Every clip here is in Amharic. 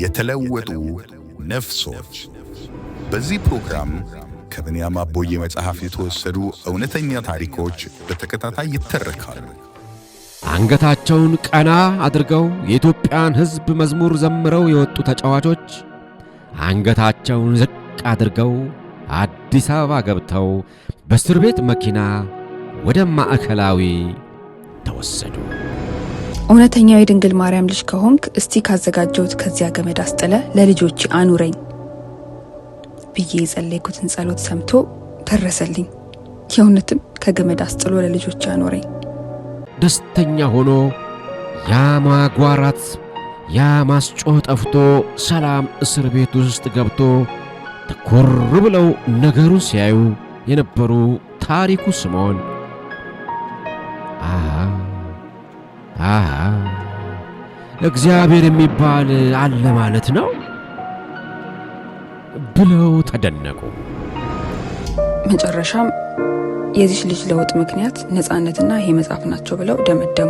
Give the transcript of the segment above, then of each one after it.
የተለወጡ ነፍሶች። በዚህ ፕሮግራም ከብንያም አቦዬ መጽሐፍ የተወሰዱ እውነተኛ ታሪኮች በተከታታይ ይተረካሉ። አንገታቸውን ቀና አድርገው የኢትዮጵያን ሕዝብ መዝሙር ዘምረው የወጡ ተጫዋቾች አንገታቸውን ዝቅ አድርገው አዲስ አበባ ገብተው በእስር ቤት መኪና ወደ ማዕከላዊ ተወሰዱ። እውነተኛው የድንግል ማርያም ልጅ ከሆንክ እስቲ ካዘጋጀሁት ከዚያ ገመድ አስጥለህ ለልጆቼ አኑረኝ ብዬ የጸለይኩትን ጸሎት ሰምቶ ደረሰልኝ። የእውነትም ከገመድ አስጥሎ ለልጆቼ አኖረኝ። ደስተኛ ሆኖ ያ ማጓራት፣ ያ ማስጮህ ጠፍቶ ሰላም እስር ቤት ውስጥ ገብቶ ትኩር ብለው ነገሩን ሲያዩ የነበሩ ታሪኩ ስምዖን አሃ አሃ፣ እግዚአብሔር የሚባል አለ ማለት ነው ብለው ተደነቁ። መጨረሻም የዚች ልጅ ለውጥ ምክንያት ነፃነትና ይሄ መጽሐፍ ናቸው ብለው ደመደሙ።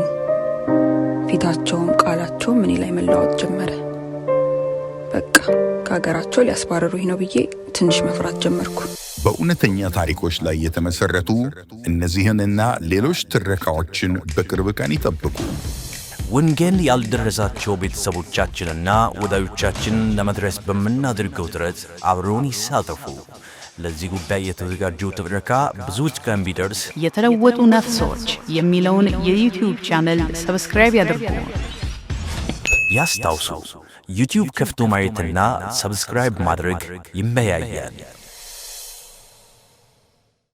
ፊታቸውም ቃላቸውም እኔ ላይ መለዋወጥ ጀመረ። በቃ ከሀገራቸው ሊያስባረሩኝ ነው ብዬ ትንሽ መፍራት ጀመርኩ። በእውነተኛ ታሪኮች ላይ የተመሠረቱ እነዚህንና ሌሎች ትረካዎችን በቅርብ ቀን ይጠብቁ። ወንጌል ያልደረሳቸው ቤተሰቦቻችንና ወዳጆቻችን ለመድረስ በምናደርገው ጥረት አብረውን ይሳተፉ። ለዚህ ጉዳይ የተዘጋጀው ትረካ ብዙዎች ጋር እንዲደርስ የተለወጡ ነፍሶች የሚለውን የ YouTube channel subscribe ያድርጉ። ያስታውሱ፣ YouTube ከፍቶ ማየትና subscribe ማድረግ ይለያያል።